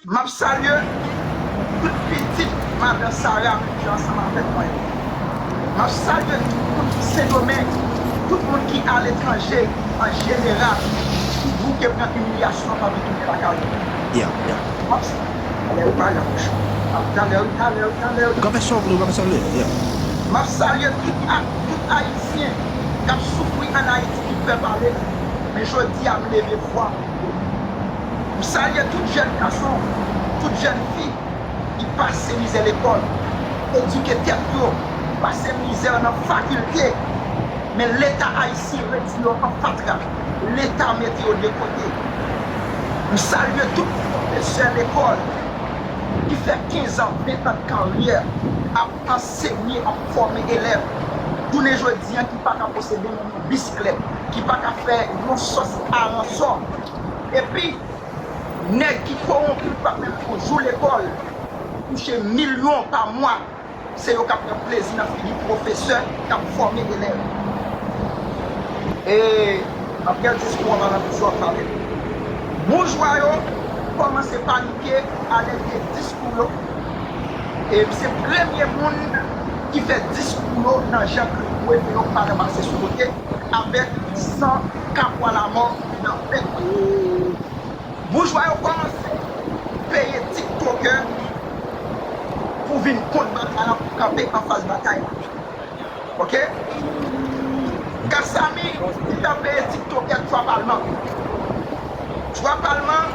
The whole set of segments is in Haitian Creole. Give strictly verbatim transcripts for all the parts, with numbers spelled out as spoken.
M ap salye tout pitit madan Sara menm jan ansanm avèk mwen yo. M ap salye tout moun ki Sendomeng, tout moun ki aletranje an jeneral, ki bouke pran imilyasyon anba tout lakay yo. Yeah, yeah. M ap talè ou pale, talè, talè, talè. Ou ka fè sa w vle, ou ka fè sa w vle. Yeah. M ap salye tout, a- tout Ayisyen k ap soufri ann Ayiti, ki pè pale. Men jodi a, m leve vwa m. M salye tout jèn gason, tout jèn fi ki pase mizè lekòl, edike tèt yo, pase mizè nan fakilte. Men Leta ayisyen retire yo an fatra. Leta mete yo de kote. M salye tout pwofesè lekòl ki fè kenz an, ven an de karyè ap ansenye, ap fòme elèv. Jounen jodi a, ki pa ka posede yon bisiklèt, ki pa ka fè yon sòs aransò. Epi, nèg ki kowonpi, ki pa menm fè yon jou lekòl, touche milyon pa mwa, se yo k ap pran plezi nan figi pwofesè k ap fòme elèv. E m ap gen diskou an, madan Pizou ap pale. Boujwa yo kòmanse panike alèz de diskou yo. E m se premye moun ki fè diskou yo nan jan ke mwen fè yo pa nan pase sou kote avèk san kapwa lamò nan fèt mwen. Boujwa yo kòmanse peye tiktokè pou vin kont batay la, pou kanpe anfas batay la. Oke? Kasami, li t ap peye tiktokè twa palman. Twa palman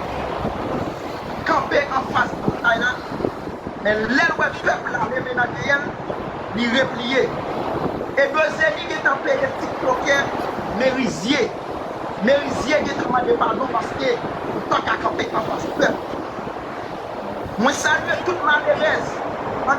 kanpe anfas batay la. Men lè l wè pèp la leve nan dèyè l, li repliye. Edozeni gentan peye tiktokè Merizye. Merizye gentan mande padon paske li pa ka kanpe anfas pèp. Mwen salye tout malerèz an